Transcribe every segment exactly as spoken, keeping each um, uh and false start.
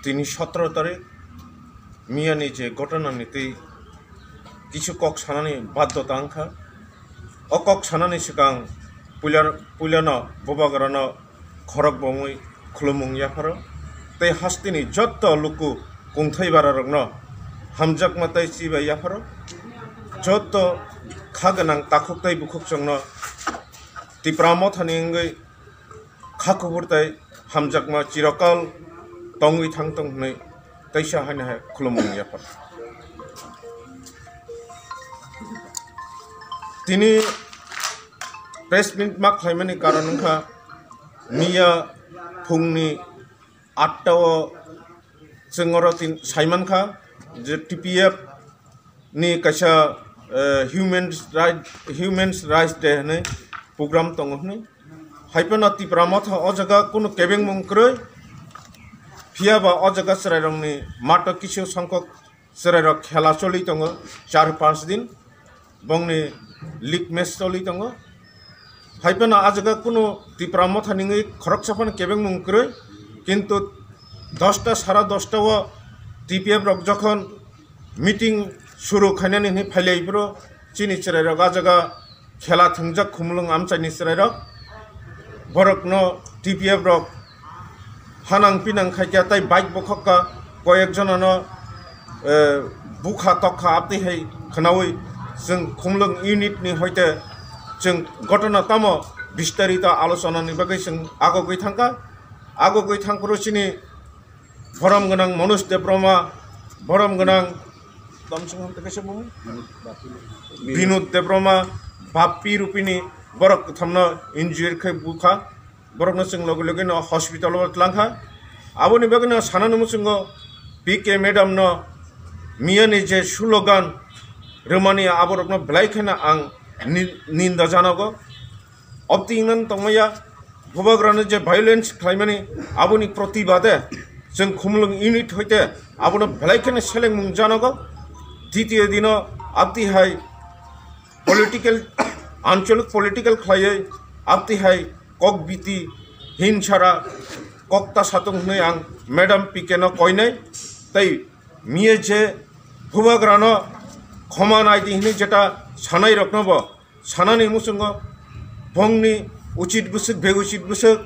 Tini sotoro tarik, miyani je ghotona ni twi kisu kok sanani baddhota wngkha. O kok sanani swkang puila-, puilano bubagrano khorok bomwi khulumung yapharo tei hasteni jotto luku kungthai bararokno hamjakma tei chibai yapharo. Jotto kha gwnang takhuk tei bukhuk chwngno Tipra mothani wngwi kha kubur tei hamjakma chirokal tongwi thang tong hwnwi teisa haino hai khulumung yaphar. Tini press meet ma khlaimani karon wngkha miya phungni atta o chwng oro tin-, saimankha je T P F ni kaisa, eh, Human Right, Human Rights Day hwnwi program tongo hwnwi. Hai phano Tipra motha o jaga kunu kebengmung kwrwi, phiya ba o jaga chwrairokni mato kisu songkok chwrairok khela choli tongo char panch din, bongni league match choli tongo. Hai phano a jaga kunu Tipra motha ningwi khoroksa phano kebengmung kwrwi, kintu dosta sara dosta o T P F rok jokhon meeting suru khainani hwnwi phailai phuru chini chwrairok a jaga khela thwngjak khumulwng amchaini chwrairok, borokno T P F rok hanang pinang khaikha tei bike bokhokka koyek jonano, eh, bukha tokha abtwi hai khwnaui chwng khumulwng unit ni hoite chwng ghotona tamo bistarito alochonani bagwi chwng agogwi thangkha. Agogwi thangphuru chini borom gwnang Manoj Debbarma, borom gwnang, tamo chwng hwn tei kaisa bumung? Binod Debbarma, Bappi Rupini, borok kwthamno injured khe bukha, borokno chwng logi logi no hospital o twlangkha. Aboni bagwi no sanani muchungo P K madam no miyani je slogan rwmani aborokno belai kheno ang ni-, ninda janogo. Obtwi wngna tongmaya, bubagrano je violence khlaimani, aboni protibade chwng khumulwng unit hoite abono belai kheno selengmung janogo. Titiyo dino abtwi hai political, anchalik political khlaiwi abtwi hai kok biti hinsara kok ta satung hwnwi ang Madam P K no koinai, tei miye je bubagrano khoma naidi hwnwi jeta sanairokno bo sanani muchungo bongni uchit bwswk, be uchit bwswk,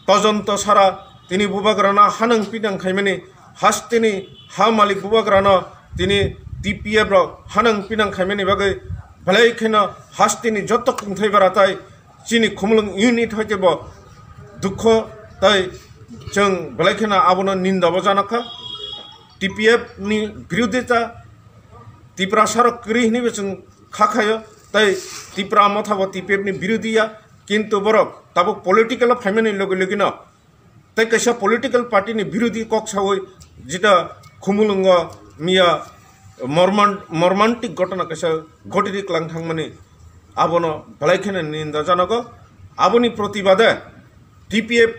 tojonto sara tini bubagrano hanang pinang khaimani, hasteni ha malik bubagrano tini T P F rok hanang pinang khaimani bagwi belai kheno hasteni joto kungthai bara tai chini khumulwng unit hoite bo dukho tai chwng belai kheno abono ninda bo janokha. T P F ni birodita Tiprasa rok kwrwi hwnwi bo chwng kha khaio, tei Tipra motha bo T P F ni birodhi ya, kintu borok tabuk political o phaimani logi logi no tei kaisa political party ni birodhi kok sawi jeta khumulwngo miya morman-, mormantic ghotona kaisa ghotiri klang thangmani abono belai kheno ninda janogo. Aboni protibade T P F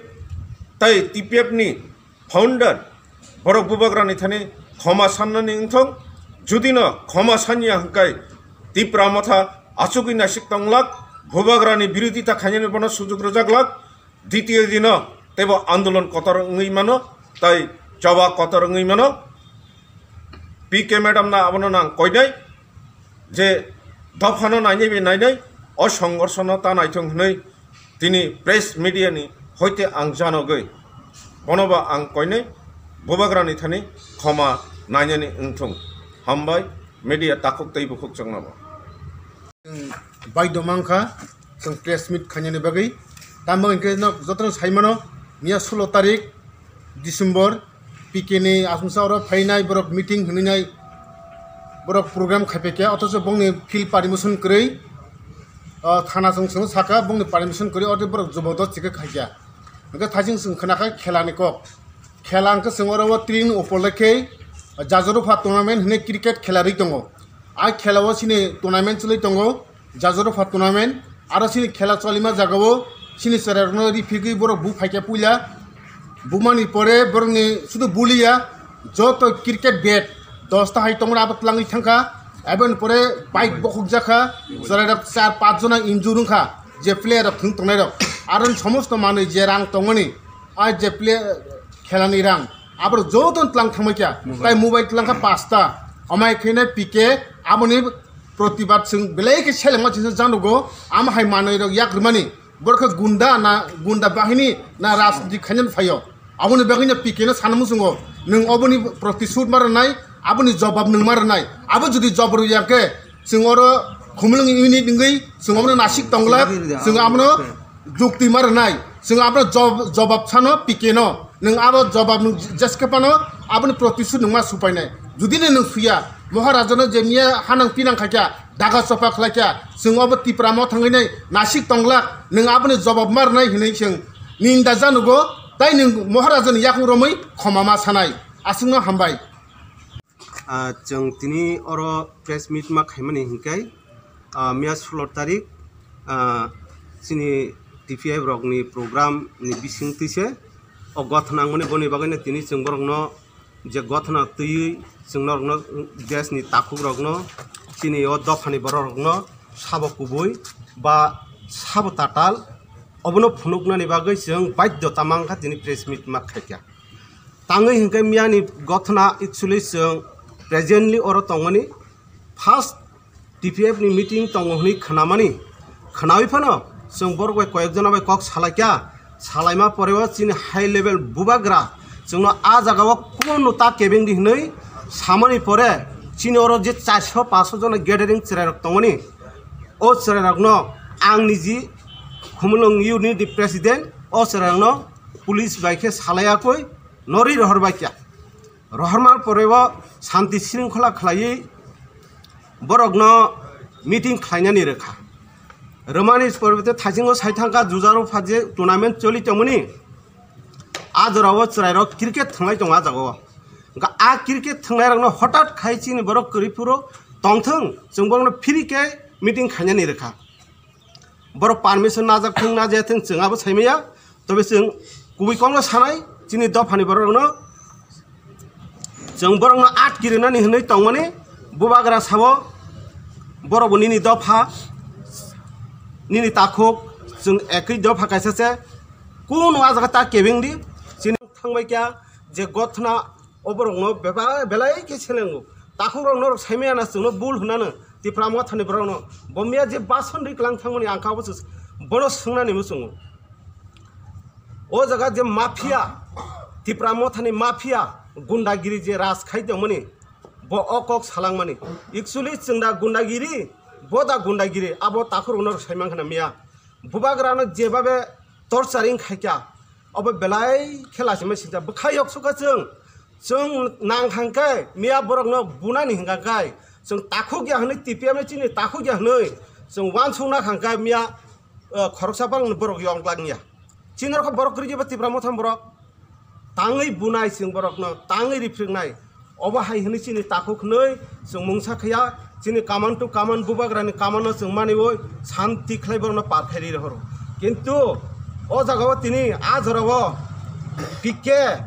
tei T P F ni founder borok bubagrani thani khoma sannani wngthong. Judino khoma sanya hwnkhe Tipra motha achugwi naisik tonglak, bubagrani birodita khainani bono sujuk rwjaklak. Ditiyo dino teibo andolon kotor wngwi mano, tai choba kotor wngwi mano. P K madam no abono nang koinai je dophano nainai bai nainai o songhorshono ta naithung hwnwi tini press media ni hoite ang janogwi bono ba ang koinai bubagrani thani khoma nainani wngthung. Hambai media takhuk tei bukhuk chwngno bo. Chwng baidho mankha chwng press meet khainani bagwi. Tamo hwnkhe no jotono saimano miya sulo tarik December P K ni asongsa oro phainai borok meeting hwnwi nai borok program khaipaikha, othocho bongni field permission kwrwi, o, thana chwng chwng sakha bongni permission kwrwi, oro borok jobodosti khe khaikha. Hwnkhe thaising chwng khnakha khelani kok. Khela hwnkhe chwng oro o tring upor lekhe Jajorupha tournament hwnwi cricket khela rwi tongo. A khela o chini tournament chwlwi tongo. Jajorupha tournament, aro chini khela cholima jagao chini chwrairokno riphigwi borok bu phaikha puila. Bumani pore borokni sudu buliya, joto cricket bat dosta hai tongmani abo twlangwi thangkha. Aboni pore bike bokhokjakha, chwrairok char panch jona injure wngkha, je player rok thwng tongnairok. Aro somosto manwi je rang tongmani, a je play-, khelani rang, Aborok joto tlang thangbai kha, tai mobile tlang kha pasta. Amai khe P K aboni protibad chwng belai khe selengma chwngsa janugo, ama hai manwi rok yak rwmani. Borok khe gunda na gunda bahini na rajniti khainani phaio. Aboni bagwino P K no sana muchungo, nwng oboni protisud ma rwnai, aboni jobab nwng ma rwnai. Abo jodi jobab rwya khe, chwng oro Khumulwng unit wngwi chwng obono nasik tonglak, chwng abono jukti ma rwnai. Chwng abono job-, jobab sano P K no. Nwng abo jobab nwng jeske phano aboni protisud nwng ma supainai. Jodi no nwng suya, Maharajano je miya hanang pinang khaikha, daga chopa khlaikha, chwng obo Tipra Motha wngwi nai nasik tonglak, nwng aboni jobab ma rwnai hinwi chwng ninda janugo, tai nwng Maharajani yakung romwi khoma ma sanai. Aswkno hambai. Ah, chwng tini oro press meet ma khaimani hinkhe, ah, miya sulo tarik, ah, chini T P F rokni program ni bising twise o gothona wngmani boni bagwino tini chwng borokno je gothona twiwi chwng norokno, deshni takhukrokno, chini o dophani bororokno sabo kubui ba sabo tatal obono phunuknani bagwi chwng baidhyota mankha tini press meet ma khaikha. Tangwi hinkhe miyani gothona actually chwng presently oro tongmani first T P F ni meeting tongo hwnwi khnamani, khnawi phano chwng borok bai koyek jona bai kok salaikha, salaima poreo chini high level bubagra chwngno a jagao kunu ta kebengdi hwnwi samani pore chini oro je charso paso jona gathering chwrairok tongmani, o chwrairokno ang niji Khumulwng unit ni president o chwrairokno police bai khe salaiya koi norwi rohor bai kha. Rohorma poreo shanti shringkhola khlaiwi borokno meeting khlainani rwkha. Rwmani poreo thasingo sai thangkha jujaro phaje tournament choli tongmani. A jorao chwrairok cricket thwnglai tongo a jagao. Hwnkha a cricket thwngnairokno hothat khai chini borok kwrwi phuru tongthwng chwng borokno free khe meeting khainani rwkha. Borok permission najak thung najaya thung chwng abo saimaya. Tobe chwng kubui kokno sanai chini dophani borok rokno, chwng borokno atkirinani hinwi tongmani. Bubagra sabo borok bo nini dopha, nini takhuk, chwng ekwi dopha kaisa se. Kunu a jaga ta kebengdi chini thangbai kya je gothna. O borokno beba-, belai khe selengo. Takhukrok norok saimaya na chwngno bul hwnano, Tipra Mothani borokno. Bo miya je bason ri klang thangmani ang kha, bono swngnani muchungo. O jaga je mafia, Tipra Mothani mafia, gundagiri je raj khai tongmani, bo o kok salangmani. Actually chwng da gundagiri, bo da gundagiri, abo takhukrok norok saimankha na miya. Bubagrano jebabe torturing khaikha, obo belai khe lachimai singcha. Bwkhai yok sukha chwng, chwng nang khangkhe miya borokno bunani hwnkha khe, chwng takhuk ya hwnwi T P M chini takhuk ya hwnwi chwng uansukna khangkhe miya, eh, khoroksa bang borok yong glak ya. Chini rokha borok kwrwi ba Tipra Mothani borok. Tangwi bunai chwng borokno, tangwi riphrignai. Obo hai hwnwi chini takhuk hwnwi chwng mungsa khaya, chini kaman to kaman, bubagrani kamanno chwng maniwi santi khlai borokno par khairi rohoro. Kintu o jagao tini a jorao P K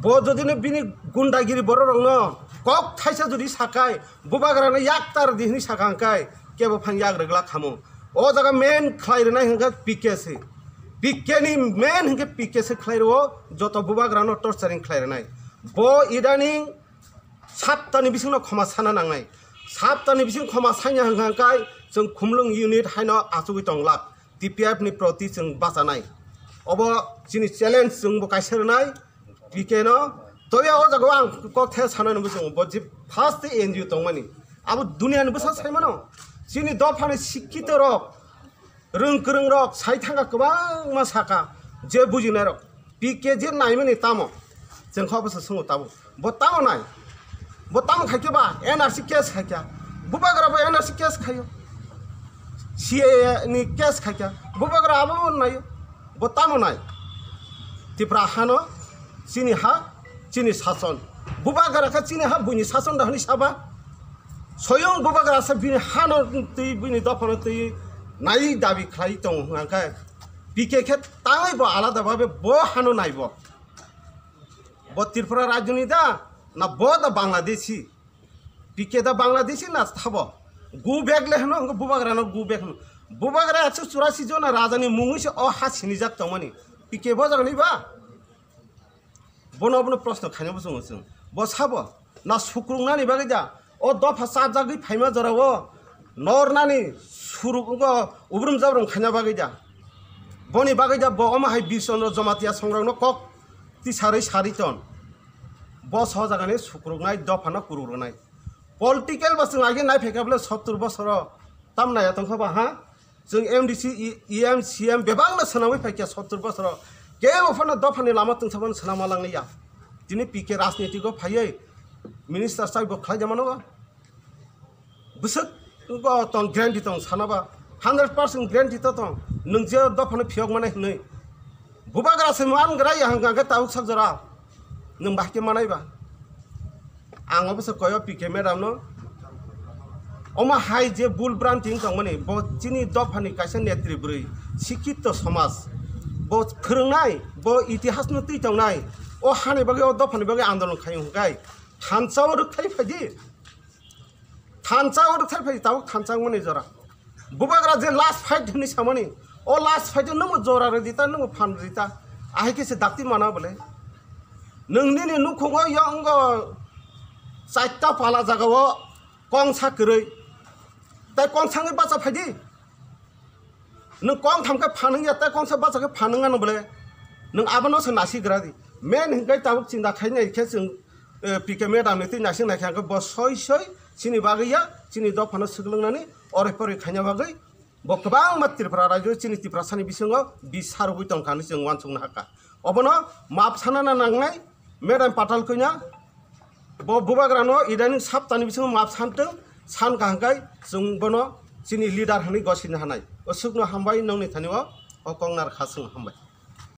bo jodino bini gundagiri bororokno kok thaisa jodi sakai, bubagrano yaktar di hwnwi sakha hwnkhe kebo phang yak rwglak khamu. O jaga main khlai rwnai hwnkhe P K se. P K ni main hwnkhe P K se khlai rwo, joto bubagrano torturing khlai rwnai. Bo idaning saptani bisingno khoma sana nangnai. Saptani bising khoma sanya hwnkha hwnkhe chwng Khumulwng unit haino achugwi tonglak. T P F ni proti chwng bachanai. Obo chini challenge chwngbo kaisa rwnai. P K no. Toya o jaga ang kok the sana nungwi chwng bo je first N G O tongmani. Abo duniani bwsa saimano. Chini dophani sikkito rok, rwng kwrwng rok sai thangkha kwbangma saka je bujinai rok. P K je naimani tamo. Chwng kho bwsa swngo tabo. Bo tamo nai. Bo tamo khaikhe ba N R C case khaikha. Bubagra bo N R C case khaio. C A A ni case khaikha. Bubagra abo naio. Bo tamo nai. Tipra hano chini ha, chini sason. Bubagra kha chini ha buini sason da hwnwi saba. Soyong bubagra sa bini hano twi, bini dophano twi nai dabi khlai tongo hwnka khe P K khe tangwi bo alada babe bo hano naibo. Bo Tripura rajyoni da, na bo da Bangladeshi? P K da Bangladeshi na thabo? Go back le hwno, hwnkhe bubagrano go back hwno. Bubagra ekso churasi jona rajani mungwi se o ha sinijak tongmani. P K bo jaga ni ba? Bono, bono proshno khaina bo chwngo chwng. Bo sabo, na sukrungnani bagwi da, o dopha chajagwi phaima jorao nornani suruk wngkha, ubrum jabrum khaina bagwi da. Boni bagwi da bo omo hai Bishondro Jamatia songrokno kok tisarwi sari ton. Bo so jagani sukruknai, dophano kurukrwnai. Political ba chwng agi nai phaikha bole sottur bosoro tam naya tongkha ba ha? Chwng M D C, E-, E M, C M bebakno swnamwi phaikha sottur bosoro. Kebo phano dophani lama tungsabano swnama langliya. Tini P K rajnitiko phaiwi minister sai bo khlai jamano ba? Bwswk go tong guarantee tong sana ba? Hundred percent guarantee to tong. Nwng je dophano phiyok manai hwnwi. Bubagra se man gra ya hangka ke tabuk sak jora. Nwng bahai khe manai ba? Ang obo se koyo P K madam no. Omo hai je bul branti wng tongmani, bo chini dophani kaisa netri bwrwi, sikhito somaj, bo phwrwngnai, bo itihasno twi tongnai, o hani bagwi, o dophani bagwi andolon khai hwnkhe thansa o rwkthai phaidi, thansa o rwkthai phaidi, tabuk thansa wngmani jora. Bubagra je last fight hwnwi samani, o last fight o nwngbo jora rwdi ta, nwngbo phan rwdi ta, ahai khe se dakti mana bole. Nwng nini nukhungo yongo chaita pala jagao kongsa kwrwi, tai kongsangwi bacha phaidi. Nwng kongtham khe phanwng ya, tai kongsa bacha khe phanwng ano bole. Nwng abono se nasi gra di. Men hwnkhe tabuk chinta khainai khe chwng, eh, P K madam ni twi naising naikha hwnkhe bo soi soi chini bagwi ya, chini dophano swklangnani oroi poroi khaina bagwi. Bo kwbangma Tripura rajyo chini Tiprasani bisingo bisar rwgwi tongkha hinwi chwng uansukna hakha. Obono map sanana nangnai, Madam Patal Kanya, bo bubagrano idaning saptani bisingo map santwng, san kaham khai chwng bono chini leader hinwi gosina hanai. O swkno hambai nongni thani o, o kongnar kha chwng hambai.